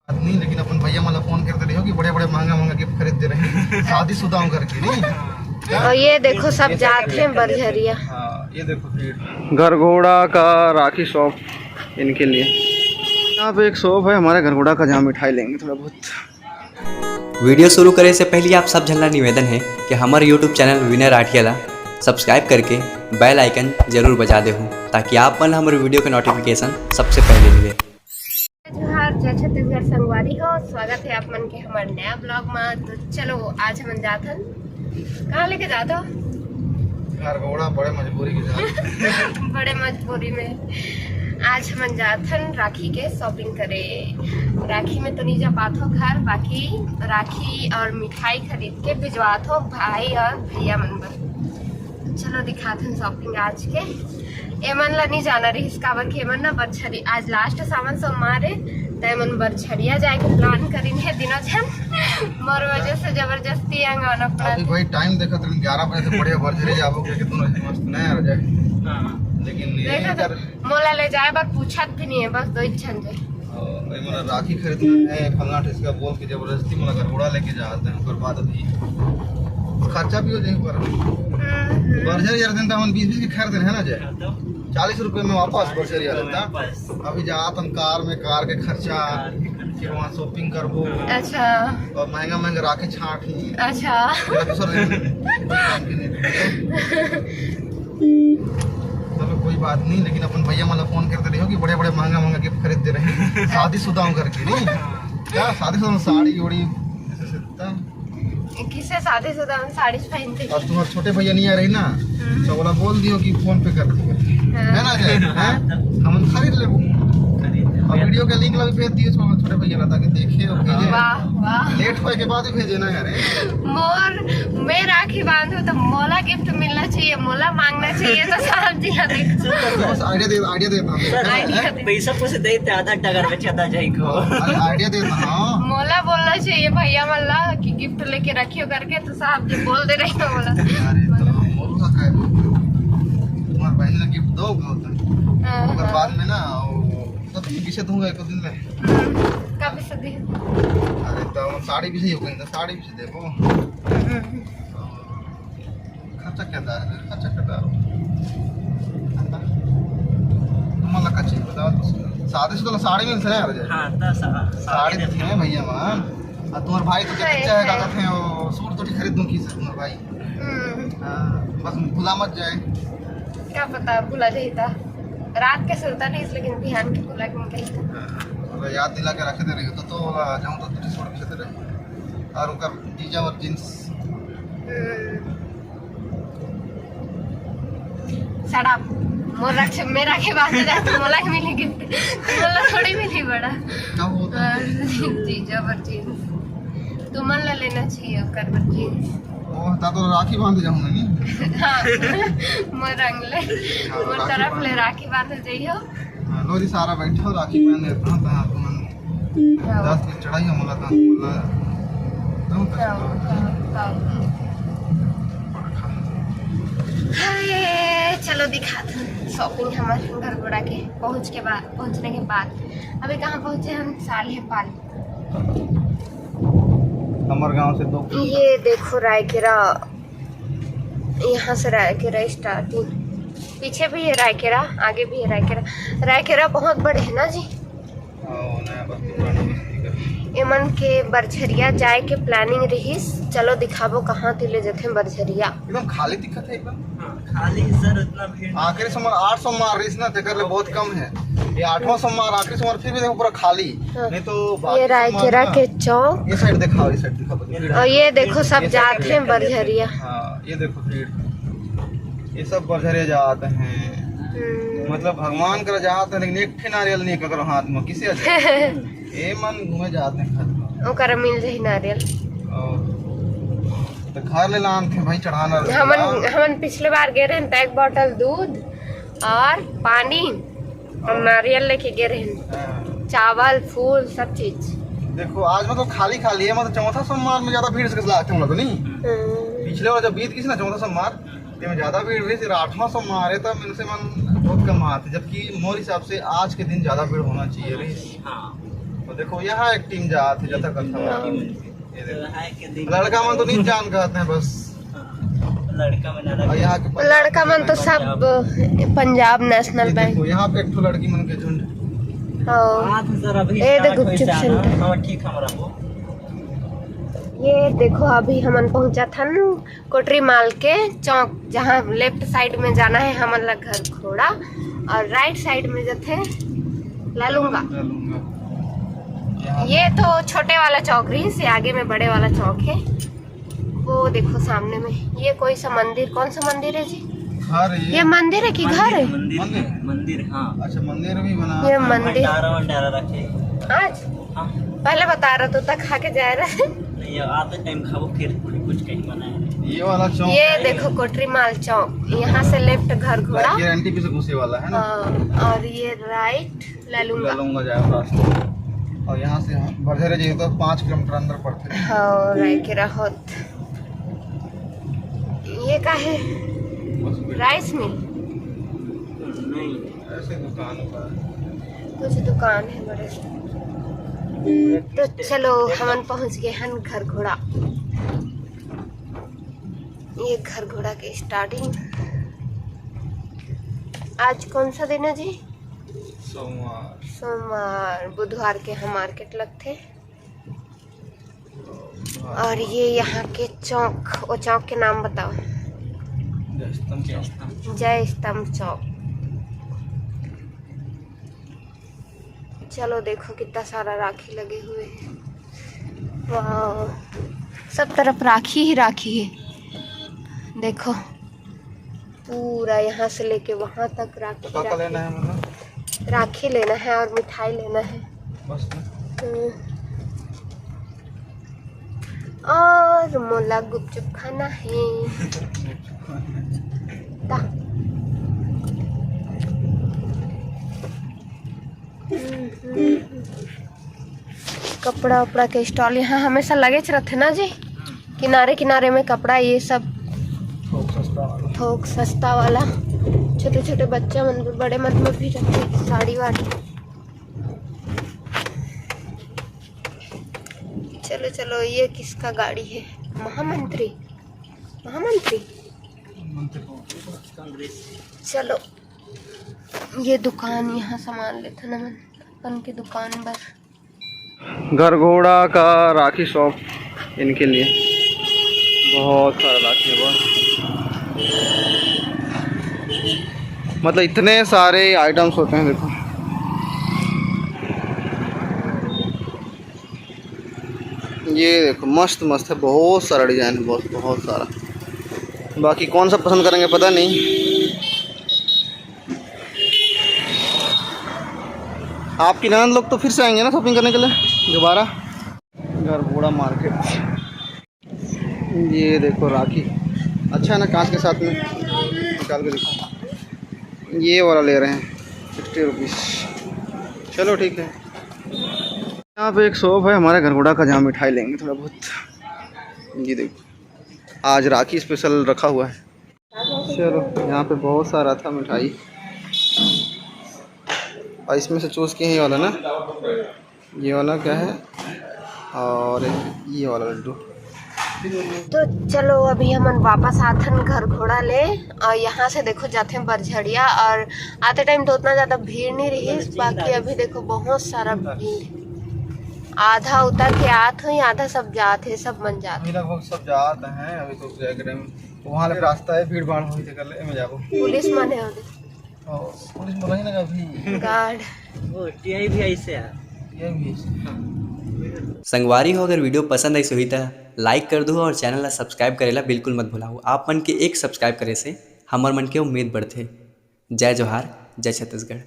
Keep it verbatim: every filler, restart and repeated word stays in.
नहीं, लेकिन अपन भैया मन ला फोन करते रहियो कि बड़े बड़े महंगा महंगा गिफ्ट खरीद दे रहे हैं शादीशुदा हूँ करके, नहीं? और ये देखो, सब जात हैं बरझरिया। हाँ, ये देखो भीड़। गरगोड़ा का राखी शॉप इनके लिए। यहाँ पे एक शॉप है हमारे गरगोड़ा का, जहाँ मिठाई लेंगे थोड़ा बहुत। वीडियो शुरू करे से पहले आप सब झन ला निवेदन है कि हमारे YouTube चैनल विनय राठिया ला सब्सक्राइब करके बेल आइकन जरूर बजा देहू, ताकि आप मन ला हमारे वीडियो के नोटिफिकेशन सबसे पहले मिले। जोहार, जय छत्तीसगढ़ संगवारी हो, स्वागत है आप मन के हमारे नया ब्लॉग में। तो चलो, आज हमन जात हन, कहाँ लेके जात हो? गरगोड़ा, बड़े मजबूरी के साथ। बड़े मजबूरी में आज हमन जात हन राखी के शॉपिंग करे। राखी में तो नहीं जा पात हो घर, बाकी राखी और मिठाई खरीद के भिजवात हो भाई और भैया मन बर। चलो, दिखात हन शॉपिंग आज के। एमन ला नहीं जाना रहिस, काबर कि एमन ना बरझरी, आज लास्ट सावन सोमवार है, तो एमन बरझरिया जाए के प्लान करिन है दिनों जन। मोर वजह से जबरदस्ती अंगाना पड़ा। अभी भाई टाइम देखत रहन, ग्यारह बजे से बढ़िया बरझरी जाबो के दोनों जन मस्त नया हो जाए। हाँ। लेकिन ये देखा तो कर मोला ले जाए बर पूछत भी नहीं है, बस दो ही झन जाए। और भाई, मोला राखी खरीदना है, फलना ठिसका बोल के जबरदस्ती मोला गरगोड़ा लेके जाते हैं, ओकर बाद अभी खर्चा भी हो जाए पर हम्म। बरझर यार दिन तो हम बीस बीस के खरीद रहे हैं ना जे, चालीस रुपए में वापस बरझर यार दिन। अभी जात हम कार में, कार के खर्चा, फिर वहाँ शॉपिंग करबो। अच्छा। और महंगा महंगा राखी छाट ही। अच्छा। मेरा दूसरा दिन कोई काम की नहीं। चलो, कोई बात नहीं, लेकिन अपन भैया मन ला फोन करते रहियो कि बड़े बड़े महंगा महंगा गिफ्ट खरीद दे रहे हैं शादीशुदा हूँ करके, नहीं? क्या शादीशुदा में साड़ी उड़ी ऐसे से तब? किसे शादीशुदा में साड़ी पहनते? और तुम्हारे छोटे भैया नहीं आ रही ना, हम्म। तो बोला बोल दियो कि फोन पे कर दियो, हाँ। है ना जे? हैं? हम खरीद लेबो। खरीद लेबो। और वीडियो के लिंक ला भी भेज दियो छोटे भैया ला, ताकि देखे और भेजे। वाह, वाह। लेट होए के बाद ही भेजे ना यार। मोर, मैं राखी बांधू तो मोला गिफ्ट मिलना चाहिए, मोला मांगना चाहिए, तो साहब जी ला देखो। बस आइडिया दे, आइडिया देता हूँ। आइडिया दे। पैसा कुछ देते आधा टगर में चला जाए को। अरे आइडिया देता हूँ। मोला बोलना चाहिए भैया मन ला कि गिफ्ट लेके रखियो करके, तो साहब जी बोल दे रहे हो बोला। अरे तो मोरू का काय बोल रहे हो? तुम्हारे बहन ने गिफ्ट दो होता। हाँ, ओकर हाँ। बाद में ना वो सब पीछे दूंगा एक दिन में। हम्म, का पैसा दे? अरे तो साड़ी भी सही हो गई, तो साड़ी भी से देखो। हम्म। खर्चा क्या दार है? खर्चा क्या दार? तुम्हारा का चाहिए बताओ तो। शादी से तो साड़ी मिलते हैं यार। हाँ, तो सा-, साड़ी साड़ी तो देते है भैया मान। और तुम्हारे भाई तो क्या है, अच्छा है, है। क्या कहते हैं, वो सूट तो खरीद दूं किसी तुम्हारे भाई। हम्म। हाँ, बस भुला मत जाए। क्या पता भुला जाता। रात के सुरता नहीं, लेकिन बिहान के भुला के निकलता। हाँ, और याद दिला के रखे दे रही हो तो, तो बोला जाऊँ तो तुझे छोड़ के चले रहे। और उनका जीजा और जींस। हम्म। Shut up। मोर रख, मैं राखे बात है तो मोला के मिली गिफ्ट। मोला थोड़ी मिली बड़ा। क्या होता है? और जीजा बर जींस। तुमन ला लेना चाहिए ओकर बर जींस। ओ, ता तो राखी बांध जाऊँ मैं, नहीं? हाँ। मोर रंग ले। हाँ, मोर राखी तरफ बांध। ले राखी बांध जाइयो। हाँ, लो जी, सारा बैठो, राखी बांध देता हूँ, ता तुमन हाँ। दस मिनट चढ़ाई हम लोग, ता हम लोग, तुम कैसे हाँ, लोग? हाँ, हाँ। हाय, चलो दिखात हन शॉपिंग हमर गरगोड़ा के पहुँच के बाद, पहुँचने के बाद। अभी कहाँ पहुँचे हम? साल्हेपाल। हमर गांव से दो किलोमीटर। ये देखो रायकेरा, यहाँ से रायकेरा स्टार्टिंग, पीछे भी है रायकेरा, आगे भी है रायकेरा। रायकेरा बहुत बड़े है ना जी। हाँ, वो नया बस्ती, पुराना बस्ती का। एमन के बरझरिया जाए के प्लानिंग रहिस। चलो दिखाबो कहाँ ती ले जथे बरझरिया। एकदम खाली दिखत है एकदम। हाँ, खाली सर, उतना भीड़ नहीं। आखिरी सोमवार आठ सोमवार रहिस ना, तेकर ले बहुत कम है। ये आठवां सोमवार, आखिरी सोमवार, फिर भी देखो पूरा खाली। हाँ। नहीं तो बाकी ये रायकेरा सोमवार ना, के चौक। ये साइड दिखाओ, ये साइड दिखाओ, भीड़ है। और ये देखो सब ये साइड जात हैं बरझरिया। हाँ, ये देखो भीड़। ये सब बरझरिया जात हैं। हम्म। मतलब भगवान कर जात हैं, लेकिन एक ठे नारियल नहीं ककरो हाथ में, किसे आ जाए? ए मन घूमे जाते हैं घर में। ओकरा मिल जाही नारियल। और तो घर ले लान थे भाई चढ़ाना रहता। हमन, हमन पिछले बार गए रहे तो एक बोतल दूध और पानी और हाँ। नारियल लेके गए रहे। हाँ। चावल, फूल, सब चीज। देखो आज मतलब खाली खाली है, मतलब चौथा सोमवार में ज्यादा भीड़ से लागते हम लोग तो नहीं। हम्म। पिछले बार जब बीत गई थी ना चौथा सोमवार, ते में ज्यादा भीड़ रही, फिर आठवां सोमवार है, तब इनसे मन बहुत कम आते, जबकि मोर हिसाब से आज के दिन ज्यादा भीड़ होना चाहिए रही। हाँ। तो देखो, यहाँ एक टीम जात हे, जथा कथा। हाँ। ये देखो। लड़का मन तो नहीं जान कहते हैं बस। लड़का मन अलग और यहाँ के लड़का मन तो सब पंजाब नेशनल बैंक। देखो, यहाँ पे एक ठो लड़की मन के झुंड। हाँ। हाथ सर अभी ए, start गुपचुप होइस हे center। हाँ, ठीक हमरा वो। ये देखो, अभी हमन पहुंचत हन कोटरी माल के चौक, जहां लेफ्ट साइड में जाना है हमन ला घर घोड़ा और राइट साइड में जथे लालूंगा। ये तो छोटे वाला चौक रही से आगे में बड़े वाला चौक है। वो देखो सामने में ये कोई सा मंदिर, कौन सा मंदिर है जी? घर ये मंदिर है कि घर है? मंदिर है, मंदिर हाँ। अच्छा, मंदिर भी बना। ये मंदिर भंडारा वंडारा रखे। आज हाँ। पहले बता रहा तो तक खा के जा रहा है। नहीं, आते टाइम खाबो फिर थोड़ी कुछ कहीं बनाए। ये वाला चौक ये देखो कोटरी माल चौक, यहाँ से लेफ्ट घर घोड़ा। ये एनटीपी से घुसे वाला है ना। हाँ, और ये राइट लालूंगा। लालूंगा जाए रास्ता। और यहाँ से हम बरझरे जाइए तो पाँच किलोमीटर अंदर पड़ते हैं। हाँ, राय के राहत। ये का है? Rice mill. नहीं। ऐसे दुकान होता है। कुछ दुकान है बड़े। तो चलो, हमन पहुंच गए हन घर घोड़ा। ये घर घोड़ा के स्टार्टिंग। आज कौन सा दिन है जी? सोमवार। सोमवार। बुधवार के हम मार्केट लगथे। और ये यहाँ के चौक, वो चौक के नाम बताओ। जय स्तंभ चौक। जय स्तंभ चौक। चलो देखो कितना सारा राखी लगे हुए हैं। वाह, सब तरफ राखी ही राखी है। देखो पूरा यहाँ से लेके वहाँ तक राखी, तो का का लेना राखी। है मतलब? राखी लेना है और मिठाई लेना है। बस ना। हम्म। और मोला गुपचुप खाना है। दा। कपड़ा उपड़ा के स्टॉल यहाँ हमेशा लगेच रहिथे ना जी। किनारे किनारे में कपड़ा ये सब थोक सस्ता वाला। थोक सस्ता वाला। छोटे छोटे बच्चा मन भी, बड़े मन में भी रहिथे साड़ी वाड़ी। चलो चलो, ये किसका गाड़ी है? महामंत्री, महामंत्री। मंत्री को। चलो, ये दुकान, यहाँ सामान लेथे ना मन अपन के दुकान बर। घर घोड़ा का राखी शॉप इनके लिए बहुत सारा राखी है, बहुत। मतलब इतने सारे आइटम्स होते हैं, देखो। ये देखो, मस्त मस्त है, बहुत सारा डिजाइन है, बहुत बहुत सारा। बाकी कौन सा पसंद करेंगे पता नहीं। आपकी ननद लोग तो फिर से आएंगे ना शॉपिंग करने के लिए दोबारा। घर घोड़ा मार्केट। ये देखो राखी, अच्छा है ना, कांच के साथ में निकाल के दिखा। ये वाला ले रहे हैं, सिक्सटी रुपीज़। चलो ठीक है। यहाँ पे एक शॉप है हमारे घर घोड़ा का, जहाँ मिठाई लेंगे थोड़ा बहुत। ये देखो, आज राखी स्पेशल रखा हुआ है। चलो, यहाँ पे बहुत सारा था मिठाई, और इसमें से चूज़ किए हैं ये वाला ना, ये वाला क्या है, और ये वाला लड्डू। तो चलो, अभी हमन वापस आथन घर घोड़ा ले, और यहाँ से देखो जाथे बरझड़िया, और आते टाइम तो उतना ज्यादा भीड़ नहीं रही, बाकी अभी देखो बहुत सारा भीड़। आधा उतर के आत हुई, आधा सब जात है, सब मन जात अभी लगभग सब जात हैं, अभी तो क्या करें, वहाँ ले रास्ता है, भीड़ भाड़ होई, कर ले, मैं जाबो। पुलिस मन है उधर। और पुलिस बोला ही ना अभी। गार्ड। वो टीआई भी ऐसे है। ये भी है। संगवारी हो, अगर वीडियो पसंद आइस होही त लाइक कर दू और चैनल ला सब्सक्राइब करेला बिल्कुल मत भुलाओ। आप मन के एक सब्सक्राइब करे से हमर मन के उम्मीद बढ़थे। जय जोहार, जय छत्तीसगढ़।